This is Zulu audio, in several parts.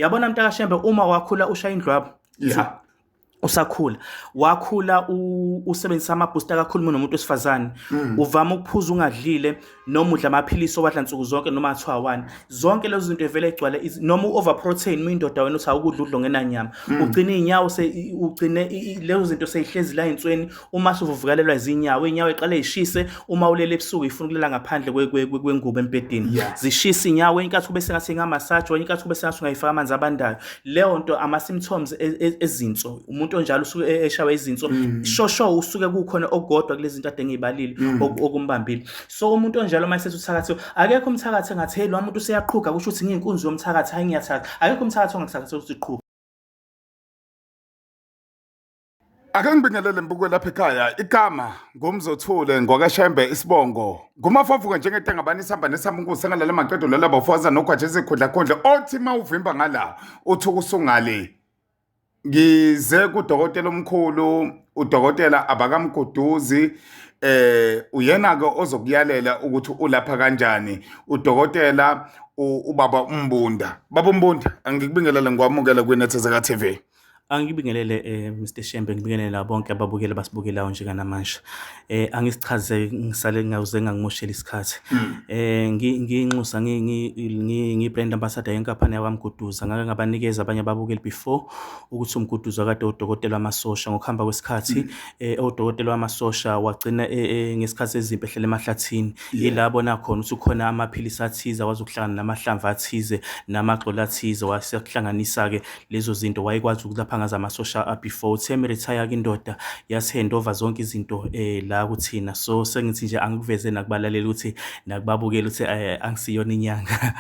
Yabona mntakaShembe, uma wakhula ushaya indlwabu, usakhula wakhula usebenzisa ama-booster kakhulu nomuntu wesifazane, uvama ukuphuza ungadlile, noma udla amaphilisi owadla nsuku zonke noma athiwa wani, zonke lezo zinto evele igcwale, noma u-over protein, uma indoda wena uthi awukudla udla ongenanyama, ugcine iy'nyawo, ugcine lezo zinto seyihlezi la ey'nsweni. Uma suvuvukalelwa izinyawo, iy'nyawo iqale yishise uma ulele ebusuku, ifuna ukulala ngaphandle kwengubo embhedeni, zishisa iy'nyawo, inkathi kube sengathi ingamasaji, kwenye inkathi kube sengathi ungayifaka amanzi abandayo. Leyo nto ama-symptoms ezinso. Umuntu onjalo usuke eshawe izinso, sho usuke kukhona okukodwa kulezi zinto ade ngiyibalile okumbambile. So umuntu onjalo uma esethi uthakathiwe, akekho umthakathi engathi, hey, lo muntu useyaqhuga, kusho ukuthi ngiyinkunzi yomthakathi, hayi ngiyathakatha. Akekho umthakathi ongakuthakatha ukuthi uqhuga. Ake ngibingelele mbuko lapha ekhaya. Igama ngumzothule ngwakaShembe, isibongo ngumafavuka njengetengabani isihamba nesamunkuzi sengalala maqedo lala bafaza nogwaje ezikhundlakhundla othi uma uvimba ngala uthi usungale. Ngize kudokotela omkhulu, udokotela abakamguduzi, uyena ke ozokuyalela ukuthi ulapha kanjani. Udokotela ubaba uMbunda. Baba uMbunda, angikubingelele ngikwamukele kwiNethezeka TV. Angibingelele Mr Shembe, ngibingelele nabo bonke ababukeli abasibukelayo njenganamanje. Angisichaze ngisale ngawuze ngangimoshela isikhathi. Ngiyinxusa ngiyi-brand ambassador yenkampani yakwaMguduza. Ngake ngabanikeza abanye ababukeli before ukuthi uMguduza kade udokotela wamasosha. Ngokuhamba kwesikhathi udokotela wamasosha wagcina ngesikhathi sezimpi ehlele emahlathini. Yila abona khona ukuthi kukhona amaphilisi athize akwazi ukuhlangana namahlamvu athize namagxolo athize, wasekuhlanganisa-ke lezo zinto, wayekwazi ukulapha ngazo amasosha before. Uthe retire-ke indoda yasi-hand over zonke izinto la kuthina. So sengithi nje angikuveze nakubalaleli ukuthi nakubabukeli ukuthi angisiyona inyanga,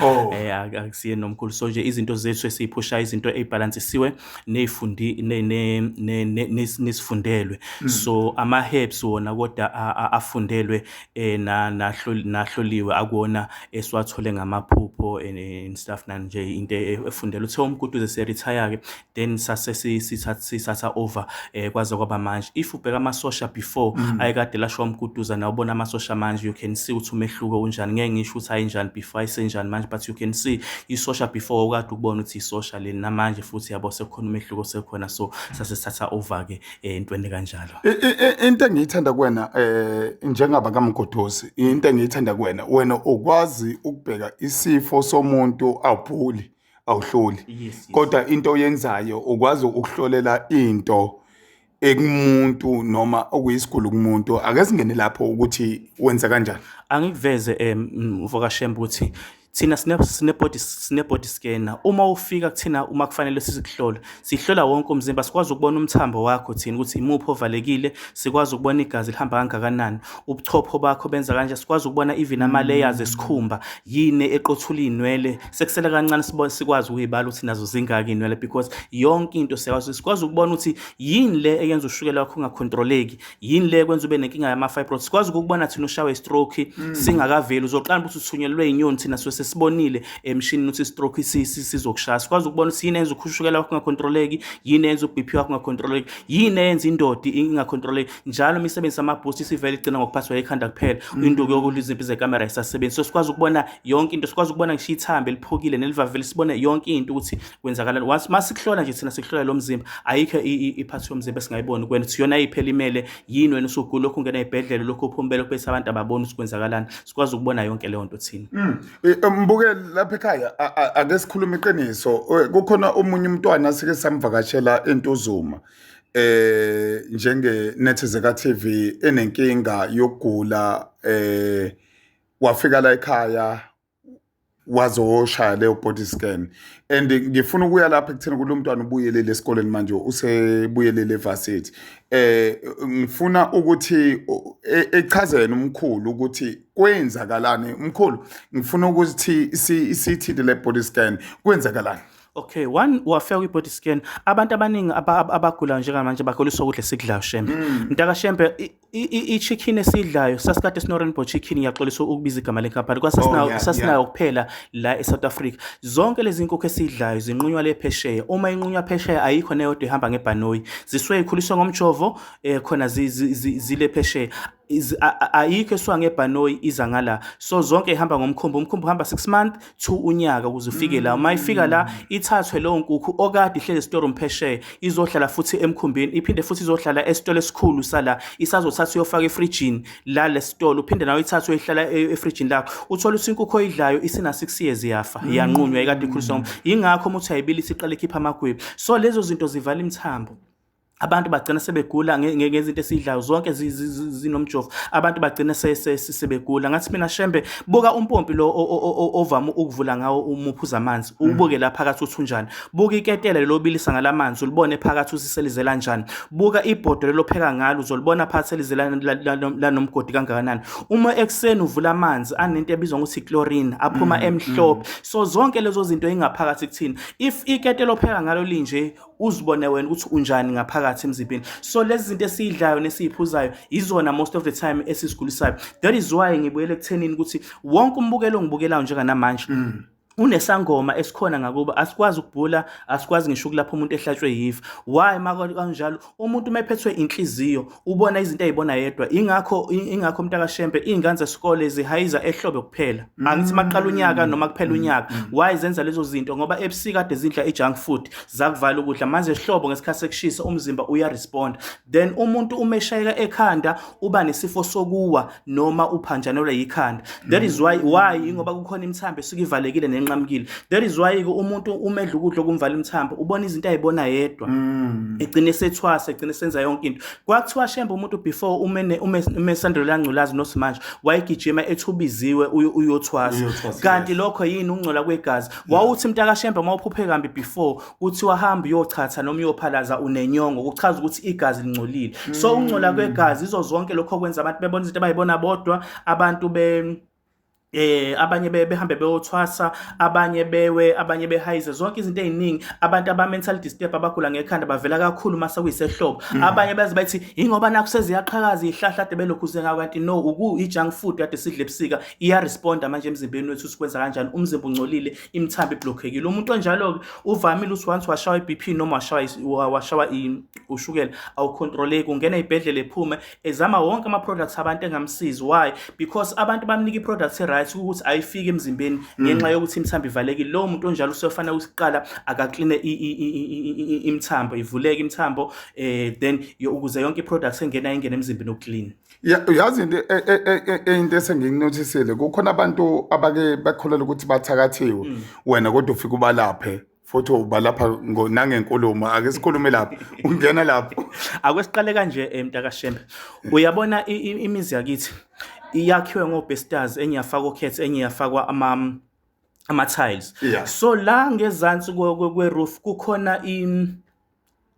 akusiyena nomkhulu. So nje izinto zethu esiyiphushayo, izinto ey'bhalansisiwe ney'fundi nesifundelwe. So ama-herbs wona kodwa afundelwe nahloliwe, akuwona esiwathole ngamaphupho and stuff nani nje, into efundelwe. Uthe uMguduze se-retire-ke, then sase sithatha over kwaze kwaba manje. If ubheka amasosha before ayekade lashwa uMguduza, nawubona amasosha manje, you can see ukuthi umehluko unjani. Ngeke ngisho ukuthi ayinjani before, ayisenjani manje, but you can see isosha before ukade ukubona ukuthi isosha leli, namanje futhi yabo sekukhona umehluko sekhona. So sase sithatha over-ke entweni kanjalo. Into engiyithanda kuwena, njengaba kaMgodosi, into engiyithanda kuwena, wena ukwazi ukubheka isifo somuntu, awubhuli, awuhloli, kodwa into oyenzayo ukwazi ukuhlolela into ekumuntu noma okuyisiguli kumuntu. Ake singene lapho ukuthi wenza kanjani. Angikuveze mfokaShembe ukuthi thina sine body scanner. Uma ufika kuthina, uma kufanele sikuhlole, sihlola wonke umzimba. Sikwazi ukubona umthambo wakho thina ukuthi imuphi ovalekile, sikwazi ukubona igazi lihamba kangakanani, ubuchopho bakho benza kanje, sikwazi ukubona even ama-layers esikhumba, yini eqothula iy'nwele, sekusele kancane sikwazi ukuyibala ukuthi nazo zingaki iy'nwele, because yonke into siyakwazi. Sikwazi ukubona ukuthi yini le eyenza ushukela wakho ungakhontroleki, yini le kwenza ube nenkinga yama-fibroids. Sikwazi ukukubona thina ushawe i-stroke singakaveli, uzoqala ukuthi uthunyelwe inyoni, thina suke sesibonile emshinini ukuthi i-stroke sizokushaya. Sikwazi ukubona ukuthi yini eyenza ushukela wakho ungakhontroleki, yini eyenza u-BP wakho ungakhontroleki, yini eyenza indoda ingakhontroleki. Njalo uma isebenzisa ama-boost isivele igcina ngokuphathwa ikhanda kuphela, induku yokulwa izimpi zekamera ayisasebenzi. So sikwazi ukubona yonke into, sikwazi ukubona ngisho ithambo eliphukile nelivavile, sibone yonke into ukuthi kwenzakalani. Once masikuhlola nje thina sikuhlola lo mzimba, ayikho iphathi yomzimba esingayiboni kuwena ukuthi yona iphela imele yini. Wena usugula lokhu, ungena ey'bhedlela lokhu uphumbele bese abantu ababoni ukuthi kwenzakalani. Sikwazi ukubona yonke leyo nto thina. Mbukeli lapha ekhaya, ake sikhulume iqiniso. Kukhona omunye umntwana sike samvakashela eNtuzuma njenge Nethezeka TV, enenkinga yokugula, wafika la ekhaya wazoshaya leyo body scan, and ngifuna ukuya lapha ekutheni kulo mntwana ubuyelele esikoleni manje, usebuyelele evarsity. Ngifuna ukuthi echazele umkhulu ukuthi kwenzakalani. Umkhulu, ngifuna ukuthi sithinte le body scan, kwenzakalani? Okay, one, wafika kwi-body scan. Abantu abaningi abagulayo njengamanje baguliswa ukudla esikudlayo, Shembe. Mntaka Shembe, I-chicken esidlayo sasikade sino rainbow chicken, ngiyaxolisa ukubiza igama lenkampani, kwasasinayo sasinayo kuphela la eSouth Africa. Zonke lezi nkukhu esidlayo zinqunywa le phesheya. Uma inqunywa phesheya, ayikho neyodwa ihamba ngebhanoyi, zisuke ikhuliswa ngomjovo khona zile phesheya. Ayikho esuka ngebhanoyi iza ngala, so zonke ihamba ngomkhumbi. Umkhumbi uhamba 6 month to unyaka ukuze ufike la. Uma ifika la, ithathwe leyo nkukhu okade ihleli esitorum phesheya, izohlala futhi emkhumbini, iphinde futhi izohlala esitolo esikhulu sala, isazothatha uyofaka efrijini la lesitolo, uphinde nawe ithathwe ihlala efrijini lakho. Uthola ukuthi inkukhu oyidlayo isina 6 years yafa, yanqunywa, ikade ikhuliswa. Yingakho uma uthi ayibilisa iqala ikhipha amagwebu. So lezo zinto zivala imithambo, abantu bagcina sebegula ngezinto esiyidlayo. Zonke zinomjovo, abantu bagcina sebegula. Ngathi mina, Shembe, buka umpompi lo ovama ukuvula ngawo uma uphuza amanzi, ubuke la phakathi uthi unjani. Buka iketela lelo obilisa ngalamanzi, ulibone phakathi usiselizela kanjani. Buka ibhodo lelo pheka ngalo, uzolibona phakathi selizela lanomgodi kangakanani. Uma ekuseni uvula amanzi anento ebizwa ngokuthi chlorine, aphuma emhlophe. So zonke lezo zinto ingaphakathi kuthina. If iketela opheka ngalo linje, uzibone wena ukuthi unjani ngaphakathi emzimbeni. So lezi zinto esiyidlayo nesiyiphuzayo izona most of the time esizigulisayo. That is why ngibuyele ekuthenini ukuthi wonke umbukelo ongibukelayo njenganamanje unesangoma esikhona ngakuba. Asikwazi ukubhula, asikwazi ngisho ukulapha umuntu ehlatshwe yifa. Why makanjalo? Umuntu uma ephethwe inhliziyo ubona izinto ey'bona yedwa. Ingakho mntakaShembe, iy'ngane zesikole zihayiza ehlobo kuphela, angithi maqala unyaka noma kuphela unyaka. Why zenza lezo zinto? Ngoba ebusika kade zidla i-junk food, zakuvala ukudla. Manje ehlobo ngesikhathi sekushisa umzimba uyaresponda. Then umuntu uma eshayeka ekhanda uba nesifo sokuwa noma uphanjanelwa yikhanda. That is why ingoba kukhona imithambo esuke ivalekile nenqamukile. That is why ke umuntu uma edla ukudla okumvala imithambo ubona izinto ayibona yedwa, egcine sethwasa, egcine senza yonke into. Kwakuthiwa, Shembe, umuntu before uma esandulela ngculazi nosimanje wayegijima ethi ubiziwe uyothwasa. Uyothwasa, Kanti lokho yini? Ukungcola kwegazi. Wawuthi, mntakaShembe, uma uphuphe kambi before, kuthiwa hamba uyochatha noma uyophalaza, unenyongo, kuchaza ukuthi igazi lingcolile. So ukungcola kwegazi izo zonke lokho kwenza abantu bebona izinto abayibona bodwa, abantu be eh abanye behambe beyothwasa, abanye bewe, abanye behayize, zonke izinto eziningi. Abantu aba mental disturb, abagula ngekhanda, bavela kakhulu mase kuyisehlobo. Abanye baze bathi ingoba nakho seziyaqhakaza izihlahla ade belokhu ngako, kanti no, uku i-junk food kade sidle ebusika iyaresponda manje emzimbeni wethu. Sikwenza kanjani? Umzimba ungcolile, imithambo iblockekile. Umuntu onjalo-ke uvamile ukuthi once washawa i-BP noma washawa ushukela, awucontroleki, ungena ey'bhedlela, ephume ezama wonke ama-products abantu engamsizi. Why? Because abantu bamnika i-product e-right ukuthi ayifiki emzimbeni ngenxa yokuthi imithambo ivalekile. Lowo muntu onjalo usefanele ukuthi kuqala akakline imithambo, ivuleke imithambo, then ukuze yonke i-product engena ingene emzimbeni oclean. Ya, uyazi into into esengiyinothisile, kukhona abantu abake bakholelwa ukuthi bathakathiwe, wena kodwa ufike ubalaphe futhi ubalapha nangenkulumo. Ake sikhulume lapho, ungena lapho. Ake siqale kanje, mntakaShembe. Uyabona imizi yakithi iyakhiwe ngobestars, enye yafakwa okhethe, enye yafakwa ama tiles. So la ngezansi kwe-roof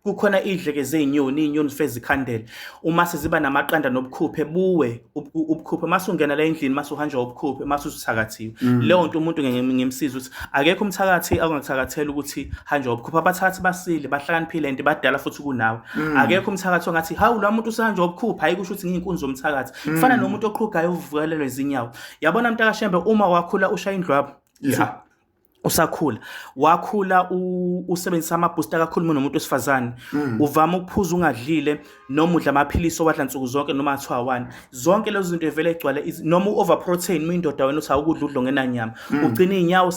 kukhona idleke zey'nyoni. Iy'nyoni zifike zikhandele uma seziba namaqanda nobukhuphe buwe ubukhuphe. Mase ungena la endlini, mase uhanjwa ubukhuphe, mase usuthakathiwe. Leyo nto umuntu ngeke ngimsize ukuthi akekho umthakathi ongakuthakathela ukuthi hanjwa ubukhuphe. Abathakathi basile, bahlakaniphile and badala futhi kunawe. Akekho umthakathi ongathi, "Hawu, lo muntu usehanjwa ubukhuphe, hayi, kusho ukuthi ngiyinkunzi yomthakathi." Kufana nomuntu oqhugayo uvukelelwe izinyawo. Yabona, mntakaShembe, uma wakhula ushaya indlwabo, usakhula wakhula usebenzisa ama-booster kakhulu nomuntu wesifazane, uvama ukuphuza ungadlile, noma udla amaphilisi owadla nsuku zonke noma athiwa one, zonke lezo zinto evele egcwale noma u-over protein, uma indoda wena uthi awukudla udla ongenanyama, ugcine iy'nyawo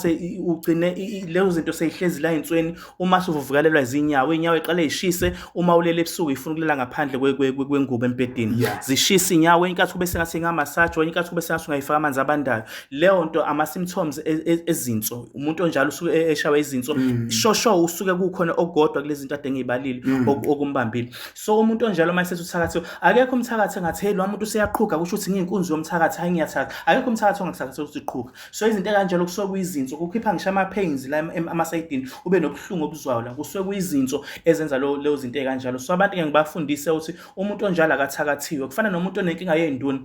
ugcine lezo zinto seyihlezi la ey'nsweni. Uma suvuvukalelwa izinyawo, iy'nyawo iqale yishise uma ulele ebusuku, ifuna ukulala ngaphandle kwengubo embhedeni. Zishisa iy'nyawo inkathi kube sengathi ingamasaji, kwenye inkathi kube sengathi ungayifaka amanzi abandayo. Leyo nto ama-symptoms ezinso. Umuntu onjalo usuke eshawe izinso, sho usuke kukhona okukodwa kulezi zinto ade ngiy'balile okumbambile. So umuntu onjalo uma esethi uthakathiwe, akekho umthakathi engathi, "Hey, lo muntu useyaqhuga, kusho ukuthi ngiyinkunzi yomthakathi, hayi, ngiyathakatha." Akekho umthakathi ongakuthakathela ukuthi uqhuga. So izinto ey'kanjalo kusuke kuyizinso, kukhipha ngisho ama-pains la emasayidini, ube nobuhlungu obuzwayo la, kusuke kuyizinso ezenza leyo zinto ey'kanjalo. So abantu ngeke ngibafundise ukuthi umuntu onjalo akathakathiwe. Kufana nomuntu onenkinga yey'nduna.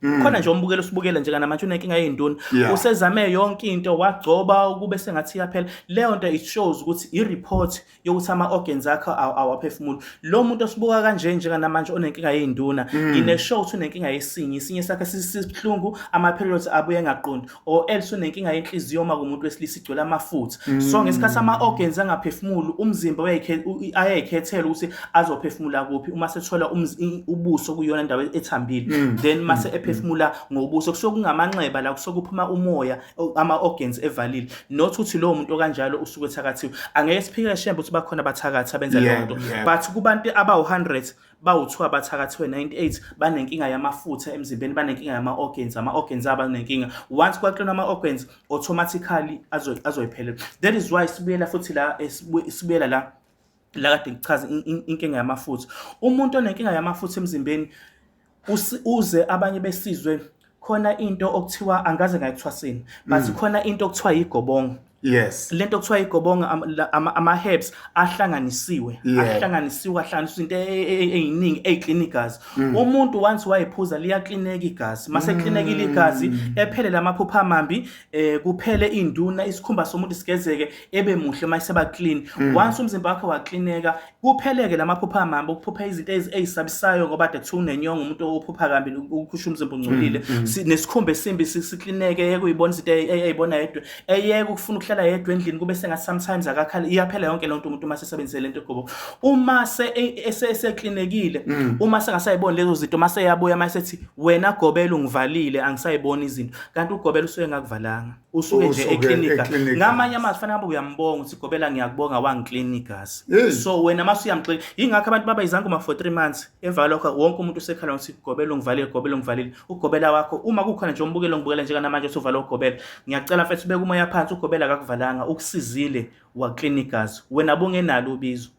Khona nje umbukelo usibukela nje kanamanje unenkinga yey'nduna. Usezame yonke into, wagcoba kube sengathi iyaphela leyo nto. It shows ukuthi i-report yokuthi ama-organs akho awaphefumuli. Lo muntu osibuka kanje njenganamanje onenkinga yey'nduna, ngine-sure ukuthi unenkinga yesinye, isinye sakhe sisibuhlungu, ama-periods abuye engaqondi, or else unenkinga yenhliziyo. Uma kuwumuntu wesilisa, igcwele amafutha. So ngesikhathi ama-organs angaphefumuli, umzimba ayayikhethela ukuthi azophefumula kuphi. Uma sethola ubuso kuyona ndawo ethambile, then mase ephefumula ngobuso, kusuke kungamanxeba la kusuke kuphuma umoya, ama-organs evalile. Not ukuthi lowo muntu okanjalo usuke ethakathiwe. Angeke siphike, Shembe, ukuthi bakhona abathakathi abenza leyo nto, but kubantu abawu-100, bawu-2 abathakathiwe, 98 banenkinga yamafutha emzimbeni, banenkinga yama-organs, ama-organs abo anenkinga. Once kwaklinwa ama-organs, automatically azoyiphelela. That is why sibuyela futhi la, sibuyela la kade ngichaza inkinga yamafutha. Umuntu onenkinga yamafutha emzimbeni, uze abanye besizwe khona into okuthiwa, angaze ngayithwasini, but khona into okuthiwa yigobongo. Lento okuthiwa igobongo, ama-herbs ahlanganisiwe, ahlanganisiwe, ahlanganiswe izinto ey'ningi ey'klina igazi. Umuntu once wayiphuza, liyaklineka igazi. Mase klinekile igazi, ephele lamaphupho amambi, kuphele induna, isikhumba somuntu sigezeke, ebe muhle mayiseba clean. Once umzimba wakhe waklineka, kupheleke lamaphupho amambi, ukuphupha izinto ey'sabisayo, ngoba kade kuthiwa unenyongo umuntu ophupha kambi, ukhusha umzimba ungcolile. Nesikhumba esimbi siklineke, eyeke uyibona izinto ey'bona yedwa, eyeke ukufuna ukuhlala yedwa endlini, kube sengathi sometimes akakhali. Iyaphela yonke lento umuntu uma sesebenzise lento egobo. Uma eseklinekile, uma sengasayiboni lezo zinto, mase eyabuya mase ethi, "Wena gobela, ungivalile, angisayiboni izinto," kanti ugobela usuke engakuvalanga, usuke nje Usuke eklinika. Eklinika. Ngamanye amazwi, fanele ngabe uyambonga ukuthi, "Gobela, ngiyakubonga, wangiklina igazi." So wena mase uyamxila. Yingakho abantu baba izangoma for 3 months, emva kwalokho wonke umuntu usekhala ukuthi, "Gobela ungivalile, gobela ungivalile." Ugobela wakho, uma kukhona nje umbukelo ngibukela njenganamanje uthi uvala ugobela, ngiyacela mfethu, ubeke umoya phansi. Ugobela akakuvalanga, ukusizile waklina igazi. Wena bungenalo ubizo,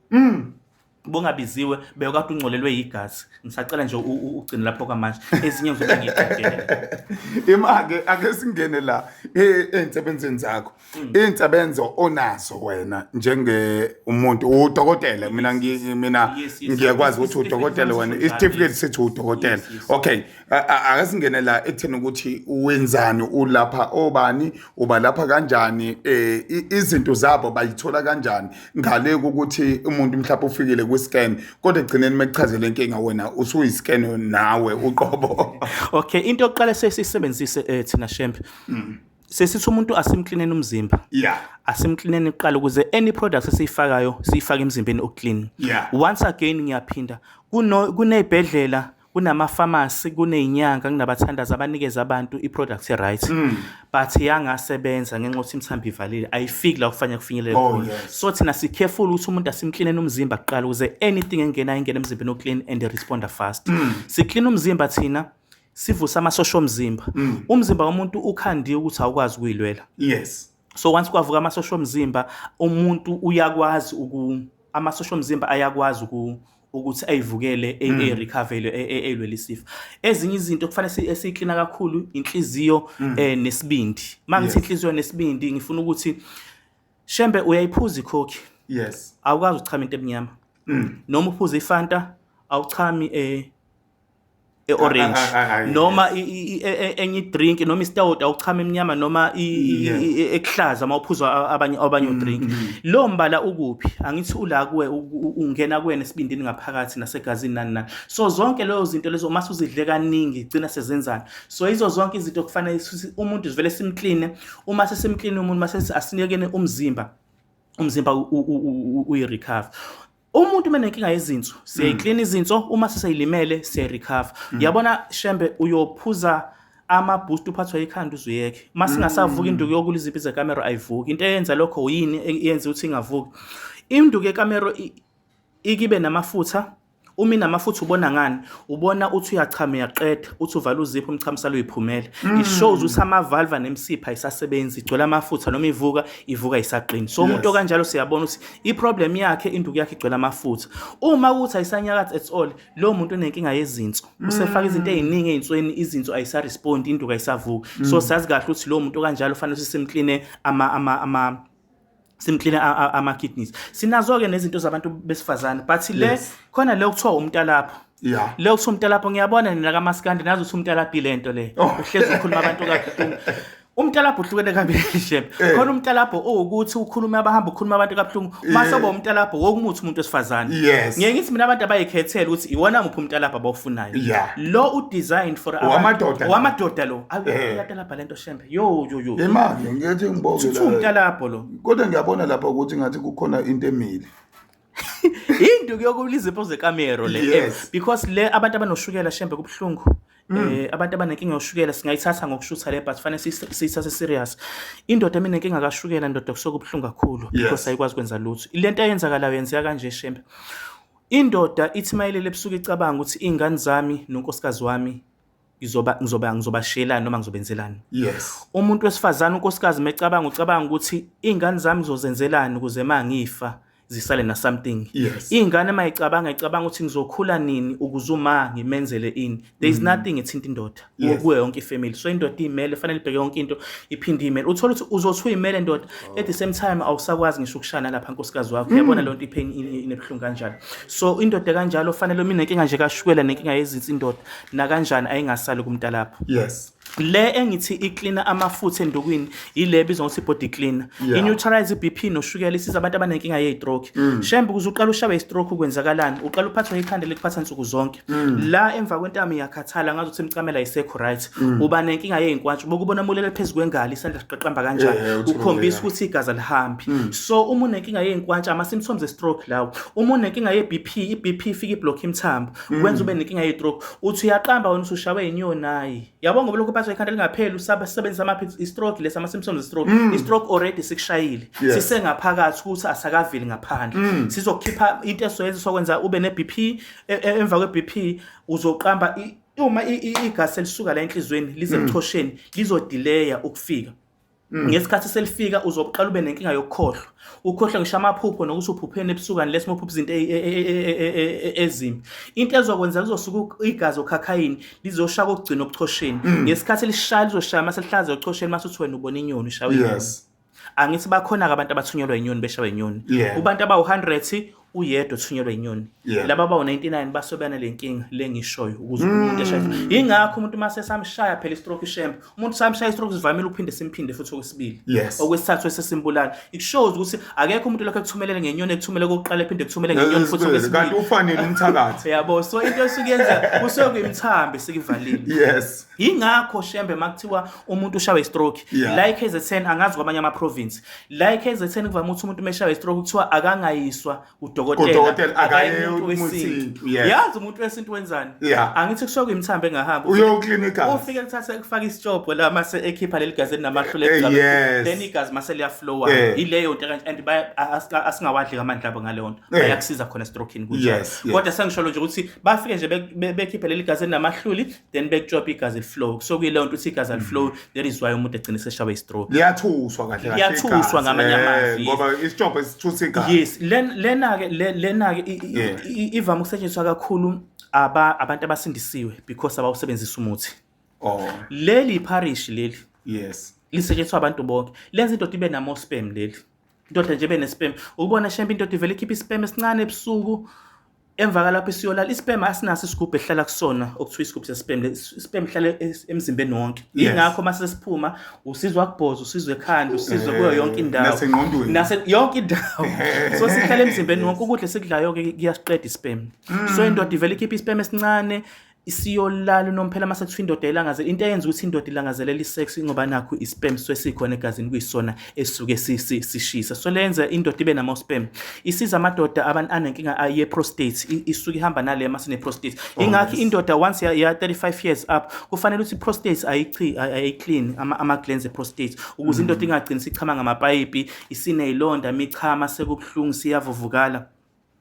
bungabiziwe, bewukade ungcolelwe yigazi. Ngisacela nje ugcine lapho kwamanje, ezinye ngizobe ngiyiqedele. Ima-ke, ake singene la ey'nsebenzweni zakho, iy'nsebenzo onazo wena njenge umuntu udokotela. Mina mina ngiyakwazi ukuthi udokotela wena, isitifiketi sithi udokotela. Okay, ake singene la ekutheni ukuthi wenzani, ulapha obani, uba lapha kanjani, izinto zabo bayithola kanjani, ngale kokuthi umuntu mhlawumbe ufikile kwi-scan, kodwa ekugcineni mekuchazele inkinga, wena usuyi-scan nawe uqobo. Okay, into yokuqala sesiyisebenzise, thina Shembe, sesithi umuntu asimklineni umzimba. Asimklineni kuqala ukuze any product esiyifakayo siyifake emzimbeni oclean. Once again ngiyaphinda, kuney'bhedlela, kunama-pharmacy, kuney'nyanga, kunabathandazi abanikeza abantu i-product e-right, but yangasebenza ngenxa yokuthi imithambo ivalile, ayifiki la kufanele kufinyelele khona. So thina si-careful ukuthi umuntu asimklineni umzimba kuqala ukuze anything engenayo ingene emzimbeni oclean and responda fast. Siklina umzimba thina, sivusa amasosha omzimba. Umzimba womuntu ukhandiwe ukuthi awukwazi ukuyilwela. So once kwavuka amasosha omzimba, umuntu uyakwazi uku amasosha omzimba ayakwazi ukuthi ayivukele, eyirecovele, eyilwele isifo. Ezinye izinto kufanele esiyiklina kakhulu inhliziyo nesibindi. Mangithi inhliziyo nesibindi, ngifuna ukuthi, Shembe, uyayiphuza iCoke, awukwazi ukuchama into emnyama. Noma uphuza iFanta, awuchami e-orange. Noma enye idrink, noma istout, awuchama emnyama noma ekuhlaza uma uphuza abanye udrink. Lo mbala ukuphi? Angithi ula kuwe, ungena kuwena esibindini ngaphakathi nasegazini, nani nani. So zonke lezo zinto lezo, uma usuzidle kaningi, gcina sezenzani. So yizo zonke izinto kufanele umuntu sivele simkline. Uma sesimkline umuntu, mase asinikene umzimba, umzimba uyi-recover. Umuntu uma enenkinga yezinso, siyayiklina izinso. Uma seseylimele, siyayirecover. Yabona Shembe, uyophuza ama-boost, uphathwa ikhanda uzuyeke, uma singasavuki induku yokulwa izimpi zekamero, ayivuki. Into eyenza lokho yini eyenza ukuthi ingavuki induku yekamero? Ikibe namafutha. Uma inamafutha, ubona ngani? Ubona uthi uyachama, uyaqeda, uthi uvala uzipho, umchamisalo uyiphumela. It shows ukuthi amavalva nemisipha ayisasebenzi, igcwele amafutha. Noma ivuka, ivuka isaqini. So umuntu okanjalo siyabona ukuthi i-problem yakhe, induku yakhe igcwele amafutha. Uma ukuthi ayisanyakathi at all, lowo muntu unenkinga yezinso, usefaka izinto ey'ningi ey'nsweni, izinso ayisarespondi, induku ayisavuki. So sazi kahle ukuthi lowo muntu okanjalo ufanele ukuthi simkline ama simkline ama-kidneys. Sinazo-ke nezinto zabantu besifazane, but le khona le okuthiwa umntalapho. Leyo kuthiwa umtalapho, ngiyabona nina kaMaskandi nazi ukuthi umtalapho ilento le. Uhlezi ukhuluma abantu kabuhlungu. Umtalapho uhlukene kabili, Shembe. Khona umtalapho owukuthi ukhuluma abahamba ukhuluma abantu kabuhlungu. Mase uba umtalapho wokumuthi umuntu wesifazane. Ngiye ngithi mina abantu abayikhethele ukuthi iwona muphi umtalapho abawufunayo. Lo u-designed for abantu. Owamadoda lo. Owamadoda lo. Awu, uyatalabha lento, Shembe. Yo yo yo. Imali ngiyethi ngiboke Kuthiwa umtalapho lo. Kodwa ngiyabona lapha ukuthi ngathi kukhona into emile. Induku yokulwa izimpo zekamero le. Because le abantu abanoshukela, Shembe, kubuhlungu. Abantu abanenkinga yoshukela singayithatha ngokushutha le, but fanele siyithathe serious. Indoda eminenkinga kashukela, ndoda, kusuke kubuhlungu kakhulu because ayikwazi kwenza lutho. Lento eyenzakalayo yenzeka kanje, Shembe. Indoda ithi mayelele ebusuku icabanga ukuthi iy'ngane zami nonkosikazi wami ngizobashiyelani noma ngizobenzelani. Umuntu wesifazane, unkosikazi, mecabanga ucabanga ukuthi iy'ngane zami ngizozenzelani ukuze ma ngifa zisale na something. Iy'ngane uma icabanga icabanga ukuthi ngizokhula nini ukuze uma ngimenzele ini. There is nothing ethinta indoda kuyo yonke ifamily. So indoda iyimele, fanele ibheke yonke into, iphinde iyimele. Uthola ukuthi uzothi uyimele, ndoda, at the same time awusakwazi ngisho ukushana lapha nkosikazi wakho. Uyabona leyo nto ipain inebuhlungu kanjalo. So indoda kanjalo fanele uma inenkinga nje kashukela nenkinga yezinsi, indoda nakanjani ayingasali kumntalapho. Le engithi iklina amafutha endukwini ile ebizwa ngokuthi body cleaner. I-neutralize i-BP noshukela, isiza abantu abanenkinga ye-stroke. Shembe, ukuze uqale ushawe i-stroke kwenzakalani? Uqala uphathwe ikhanda likuphatha nsuku zonke. La emva kwentamo iyakhathala ngazuthi imicamela ayisekho right. Uba nenkinga yey'nkwatshu, bokubona mulele phezu kwengalo isandla siqaqamba kanjani. Uthole, Ukhombisa ukuthi igazi alihambi. So uma unenkinga yey'nkwantsha, ama-symptoms e-stroke lawo. Uma unenkinga ye-BP, i-BP ifika iblock imithambo, kwenza ube nenkinga ye-stroke. Uthi uyaqamba wena usushawe inyoni, hayi. Yabo, ngoba lokhu uphathwa ikhanda lingapheli usebenzisa amaphilisi, i-stroke lesi, ama-symptoms e-stroke. I-stroke already sikushayile. Sisengaphakathi ukuthi asakaveli ngaphandle. Sizokhipha into esoyenza sokwenza ube ne-BP, emva kwe-BP uzoqamba uma igazi selisuka la enhliziyweni lize ebuchosheni lizodileya ukufika. Ngesikhathi selifika uzoqala ube nenkinga yokukhohlwa, ukhohlwa ngisho amaphupho nokuthi uphupheni ebusuku, unless uma uphupha izinto ezimbi. Into ezokwenza kuzosuka igazi okhakhayini lizoshaya kokugcina obuchosheni. Ngesikhathi lishaya lizoshaya mase lihlaza ebuchosheni, mase uthi wena ubona inyoni, ushawe inyoni. Angithi bakhona-ke abantu abathunyelwa inyoni, beshawe inyoni. Kubantu abawu-100 uyedwa othunyelwa inyoni. Laba abawu-99 basuke benale nkinga le ngishoyo ukuze umuntu eshaye. Yingakho umuntu uma sesamshaya phela istroke, ishembe, umuntu samshaya istroke sivamile ukuphinde simphinde futhi okwesibili. Okwesithathu esesimbulala. It shows ukuthi akekho umuntu lokho ekuthumelele ngenyoni, ekuthumele kokuqala, ephinde ekuthumele ngenyoni futhi Kanti okwesibili. ufanele umthakathi. Yabo, so into esuke yenza kusuke kuyimthambo esikuvalile. Yingakho, Shembe, makuthiwa umuntu ushawe istroke la eKZN, angazi kwamanye ama-province, la eKZN kuvame ukuthi umuntu meshawe istroke kuthiwa akangayiswa kudokotela, udokotela, akaye umuntu wesintu, wesintu. Yes. Yazi umuntu wesintu wenzani? Yeah. Angithi kusuke kuyimthambo engahamba. Uyoklinika. Ufike kuthatha kufaka isitshobho la mase ekhipha leli gazi elinamahlule, then igazi mase liyaflowa. Ileyo nto kanje and asingawadli amandla abo ngaleyo nto. Bayakusiza khona estrokini kunjalo. Kodwa sengisholo nje ukuthi bafike nje bekhiphe leli gazi elinamahluli, then bekutshophe igazi liflow. So kuyileyo nto ukuthi igazi aliflow, that is why umuntu egcine seshawe istroke. Liyathuswa kahle kahle. Liyathuswa igazi. Ngamanye amazwi. Ngoba isitshobho esithusa igazi. Yes, lena ke lena ke ivame ukusetshenziswa kakhulu abantu abasindisiwe because abawusebenzisa umuthi. Leli parish leli lisetshenziswa abantu bonke. Lenza indoda ibe namo sperm leli. Indoda nje ibe nesperm. Ukubona, Shembe, indoda ivele ikhipha isperm esincane ebusuku, emva kalapho isiyolala. Isperm asinaso isigubhu esihlala kusona okuthiwa isigubhu sesperm. Isperm ihlala emzimbeni wonke. Yingakho mase siphuma usizwa kubhoza, usizwe ekhanda, usizwe kuyo yonke indawo. Nasengqondweni. Nase yonke indawo. So sihlala emzimbeni wonke, ukudla esikudlayo ke kuyasiqeda isperm. So indoda ivele ikhipha isperm esincane isiyolala unomphela. Mase kuthiwa indoda ilangazela, into eyenza ukuthi indoda ilangazelela isex ngoba nakho isperm suke sikhona egazini kuyisona esisuke sishisa. So lenza indoda ibe nama sperm. Isiza amadoda abantu anenkinga ye prostate, isuke ihamba nale mase ne prostate. Ingakho indoda once ya 35 years up kufanele ukuthi prostate ayichi ayiclean ama glands e prostate ukuze indoda ingagcini sichama ngamapayipi, isinezilonda, michama sekubuhlungu, siyavuvukala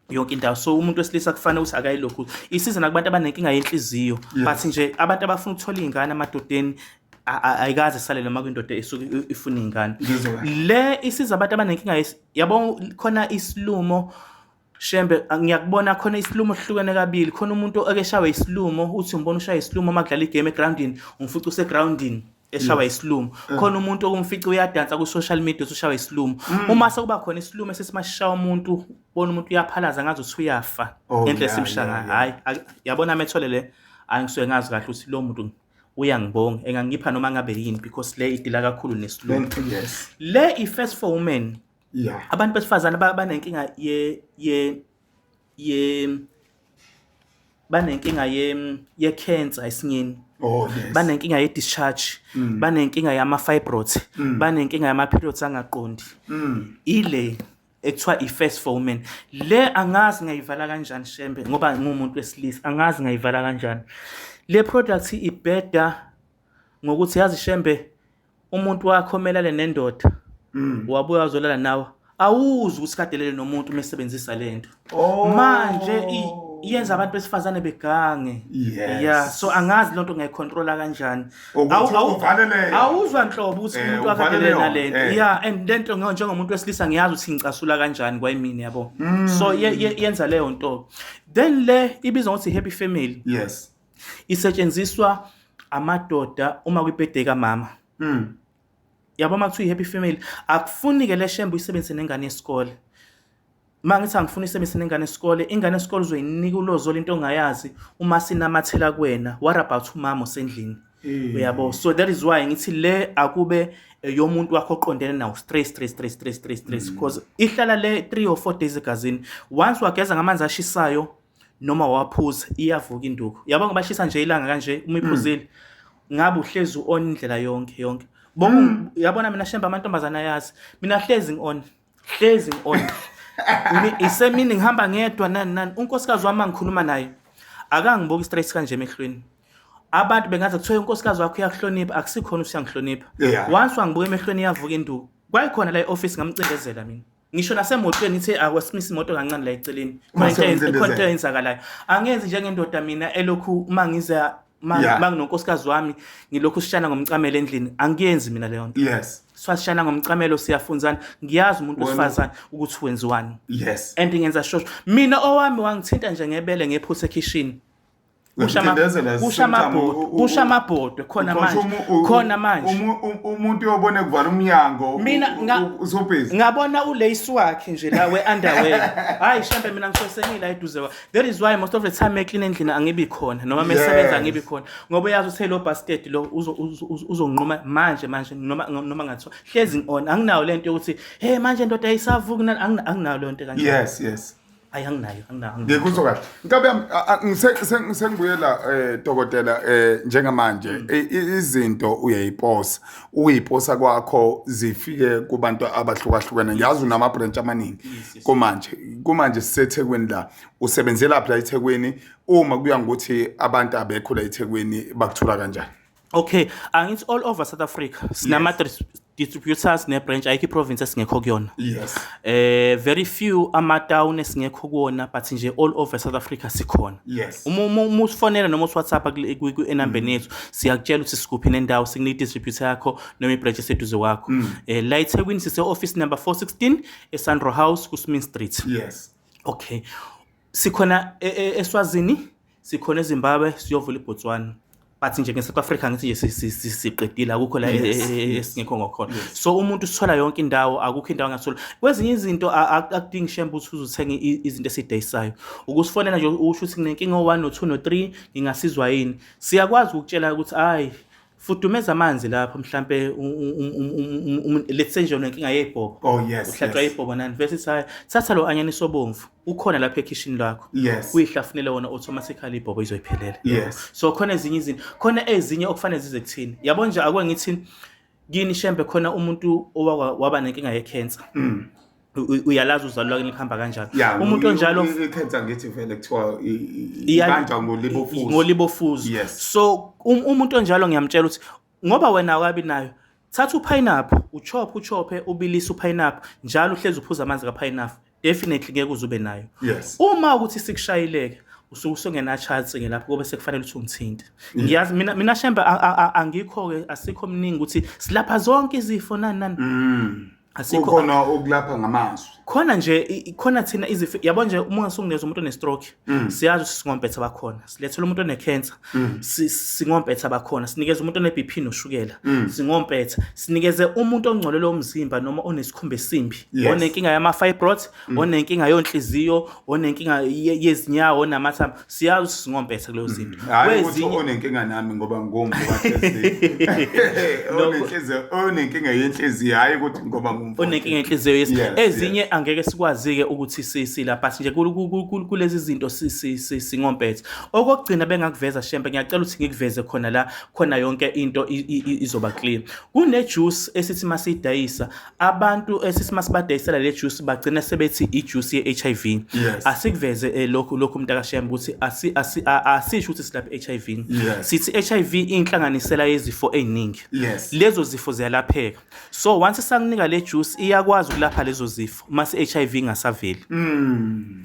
yonke indawo. So umuntu wesilisa kufanele ukuthi akayilokhu. Isiza nakubantu abanenkinga yenhliziyo. But nje abantu abafuna ukuthola iy'ngane emadodeni, ayikaze isale noma kwindoda esuke ifuna iy'ngane. Ngizwa kahle. Le isiza abantu abanenkinga yabo, khona isilumo, Shembe, ngiyakubona khona isilumo sihlukene kabili. Khona umuntu eke shawe isilumo, uthi umbona ushaya isilumo uma kudlala igame egroundini, umfuca usegroundini. Eshawa isilumo. Khona umuntu okumfica uyadansa ku social media ushawa isilumo. Uma sekuba khona isilumo esesimashawa umuntu, bona umuntu uyaphalaza ngaze uthi uyafa. Ngendlela esimshaya ngayo. Hayi, yabona methole le, hayi ngisuke ngazi kahle ukuthi lo muntu uyangibonga, engangipha noma ngabe yini, because le idila kakhulu nesilumo. Le i-first for women. Abantu besifazane banenkinga ye ye ye banenkinga ye ye cancer esinyeni. Oh yes. Banenkinga ye discharge, banenkinga yama fibroids, banenkinga yama periods angaqondi. Ile ekuthiwa i-first for women. Le angazi ngayivala kanjani Shembe, ngoba ngumuntu wesilisa, angazi ngayivala kanjani. Le product ibheda ngokuthi yazi Shembe, umuntu wakho omelale nendoda wabuya wazolala nawe, awuzi ukuthi kadelele nomuntu uma esebenzisa lento. Manje iyenza abantu besifazane begange. Yeah, so angazi lonto ngayicontrola kanjani. Ukuthi uvalele. Awuzwa nhlobo ukuthi umuntu uvalele wakadelele yona, nalento. Yeah, and lento njengomuntu wesilisa ngiyazi ukuthi ngicasula kanjani kwayimini, yabo. So yenza leyo nto. Then le ibizwa ngokuthi happy family. Isetshenziswa amadoda uma kwibirthday kamama. Yabo, uma kuthiwa i-happy family, akufuni ke le Shembe uyisebenzise nengane yesikole. Uma ngithi angifuni uyisebenzise nengane yesikole, ingane yesikole uzoyinika ulozo into ongayazi uma sinamathela kuwena. What about umama osendlini? Uyabo, so that is why ngithi le akube yomuntu wakho oqondene nawo, straight straight straight straight straight straight, because ihlala le 3 or 4 days egazini. Once wageza ngamanzi ashisayo noma waphuza, iyavuka induku. Yabo, ngoba shisa nje ilanga kanje, uma iphuzile ngabe uhlezi on indlela yonke yonke. Bonke yabona, mina Shembe amantombazana ayazi mina hlezi ngi-on, hlezi ngi-on. Isemini ngihamba ngedwa nani nani, unkosikazi wami angikhuluma naye akangibuki straight kanje emehlweni. Abantu bengaze kuthiwe unkosikazi wakho uyakuhlonipha, akusikhona ukuthi uyangihlonipha. Once wangibuka emehlweni iyavuka induku. Kwayikhona la e-office ngamcindezela mina, ngisho nasemotweni ithe akwasimisa imoto kancane la eceleni, khona into Mase khona into eyenzakalayo. Angenzi njengendoda mina elokhu uma ngiza ma nginonkosikazi wami ngilokhu sishana ngomcamelo endlini, angiyenzi mina leyo nto. Swasishana ngomcamelo, siyafunzana, ngiyazi umuntu wesifazane ukuthi wenziwani. And ngenza shosho mina, owami wangithinta nje ngebele ngephutha ekhishini. Uyamcindezela Kusha same time, amabhodwe, kusha amabhodwe khona uxosha manje, khona manje. Umuntu uyobona kuvala umnyango. Mina Usubhizi. Ngabona ulace wakhe nje la we-underwear. Hayi Shembe, mina ngisosengile la eduze kwa. That is why most of the time eclean endlini angibi khona, noma mesebenza angibi khona, ngoba uyazi ukuthi lo bastard lo uzonquma manje manje, noma ngathiwa hlezi on. Anginayo lento yokuthi hey manje ndoda ayisavuki nani, anginayo leyo nto kanjalo. Yes. Hayi, anginayo, anginayo, anginayo. Ngikuzwa kahle. Nkabi yami, sengibuyela dokotela, njengamanje izinto uyayiposa. Uyiposa kwakho zifike kubantu abahlukahlukene. Ngiyazi unama branch amaningi. Yes. Kumanje, kumanje siseThekwini la. Usebenzela phi la eThekwini? Uma kuya ngokuthi abantu abekho la eThekwini bakuthola kanjani? Okay, angithi all over South Africa sinama distributors ne branch, ayikho iprovince esingekho kuyona. Very few ama town esingekho kuwona, but nje all over South Africa sikhona. Uma usifonela noma usiWhatsApp ku enambeni yethu, siyakutshela ukuthi sikuphi nendawo, sikunika distributor yakho noma ibranch eseduze kwakho. La eThekwini sise office number 416 eSandro House ku Smith Street. Okay. Sikhona eSwazini, sikhona eZimbabwe, siyovula iBotswana. But nje ngeSouth Africa ngithi nje siqedile, akukho la esingekho ngokhona. So umuntu usithola yonke indawo, akukho indawo angathola. Kwezinye izinto akudingi Shembe ukuthi uzuthenge izinto esidayisayo. Ukusifonela nje usho ukuthi nginenkinga o1 no2 no3, ngingasizwa yini? Siyakwazi ukukutshela ukuthi hayi, fudumeza amanzi lapho, mhlambe let's say nje unenkinga yebhobo. Oh yes. Uhlatshwa ibhobo nani, bese sithi hayi, thatha lo anyanisi obomvu ukhona lapha ekhishini lakho. Uyihlafunele wona, automatically ibhobo izoyiphelela. So khona ezinye izinto, khona ezinye okufanele zize kuthini. Yabo nje, ake ngithi kini Shembe, khona umuntu owaka waba nenkinga yecancer. Uyalazi uzalo lwakhe lihamba kanjani. Umuntu onjalo Ikhensa ngithi vele kuthiwa ibanjwa ngolibofuzo. Ngolibofuzo. So umuntu onjalo ngiyamtshela ukuthi ngoba wena awukabi nayo, thatha upineapple, uchophe, uchophe, ubilise upineapple njalo, uhlezi uphuza amanzi kapineapple, definitely ngeke uze ube nayo. Uma ukuthi sikushayileke, usuke usungena chance ke lapho kube sekufanele ukuthi ungithinte. Ngiyazi mina Shembe angikho ke, asikho mningi ukuthi silapha zonke izifo nani nani. Asikho. Kukhona ukulapha ngamazwi. Khona nje khona thina izifo, yabo nje, uma ungasunginikeza umuntu one-stroke, siyazi ukuthi singompetha bakhona. Silethela umuntu one-cancer, singompetha bakhona. Sinikeza umuntu one-BP noshukela, singompetha. Sinikeze umuntu ongcolelwe umzimba noma onesikhumba esimbi, onenkinga yama-fibroids, onenkinga yonhliziyo, onenkinga yezinyawo, onamathambo, siyazi ukuthi singompetha kuleyo zinto. Hayi ukuthi onenkinga nami ngoba ngumfo, onenkinga yenhliziyo, hayi ukuthi ngoba ngumfo. Onenkinga yenhliziyo, yes. Ezinye angeke sikwazi-ke ukuthi silapha nje kulezi zinto singompetha. Okokugcina bengakuveza, Shembe, ngiyacela ukuthi ngikuveze khona la khona yonke into izoba clear. Kune-juice esithi masiyidayisa, abantu esithi masibadayisela le juice bagcina sebethi i-juice ye-HIV. Asikuveze lokhu mntakashembe ukuthi asisho ukuthi silapha i-HIV. Sithi HIV inhlanganisela yezifo ey'ningi. Lezo zifo ziyalapheka. So once sakunika le juice, iyakwazi ukulapha lezo zifo mase HIV ingasaveli.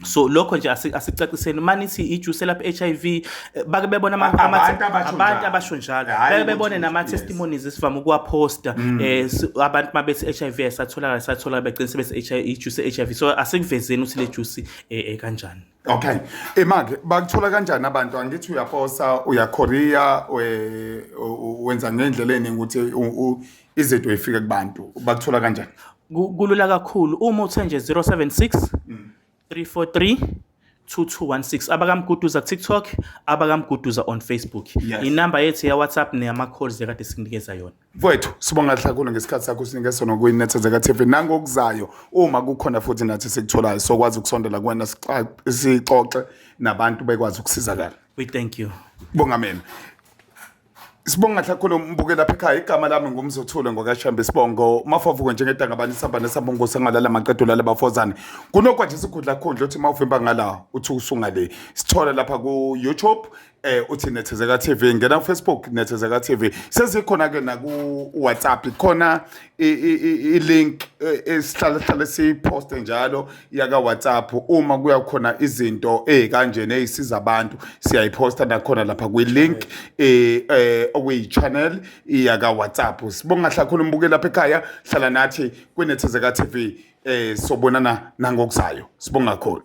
So lokho nje asicaciseni, manithi i-juice elapha HIV, bake bebona Abantu abasho abantu njalo. Abasho njalo. Hhayi Bake ukuthi bebone nama testimonies esivame ukuwaposta, abantu mabethi HIV ayisatholakala, isatholakala, begcina sebethi HIV, i-juice ye-HIV. So asikuvezeni ukuthi le juice kanjani. Okay. Imake bakuthola kanjani abantu? Angithi uyaposa, uyacourier, wenza ngendlela eningi ukuthi izinto ifike kubantu. Bakuthola kanjani? Kulula kakhulu, uma uthe nje 076 343 2216, abakamguduza ku-TikTok, abakamguduza on Facebook. Inamba yethu ya-WhatsApp neyama-calls ekade sikunikeza yona. Mfowethu, sibonga kakhulu ngesikhathi sakho usinike sona kwi-Nethezeka TV. Nangokuzayo uma kukhona futhi nathi sikutholayo, sokwazi ukusondela kuwena, sixoxe nabantu bekwazi ukusizakala. We thank you. Bonga mina. Sibonga kakhulu mbuke lapha ekhaya. Igama lami nguMzothule ngokaShambe, isibongo Mafavuko njengedanga bani sihamba nesambongo sengalala maqedo lala bafozane. Kunokwathi isikhundla khundla uthi mawuvimba ngala uthi usunga le. Sithole lapha ku YouTube, uthi Nethezeka TV, ngena ku Facebook, Nethezeka TV. Sezikhona ke na ku WhatsApp, khona i-link esihlala hlale siyiposte njalo yaka WhatsApp. Uma kuya khona izinto ezikanje nezisiza abantu, siyayiposta nakhona lapha kwi link okuyi channel yaka WhatsApp. Sibonga kakhulu mbuke lapha ekhaya, hlala nathi kwiNethezeka TV, sobonana nangokuzayo. Sibonga kakhulu.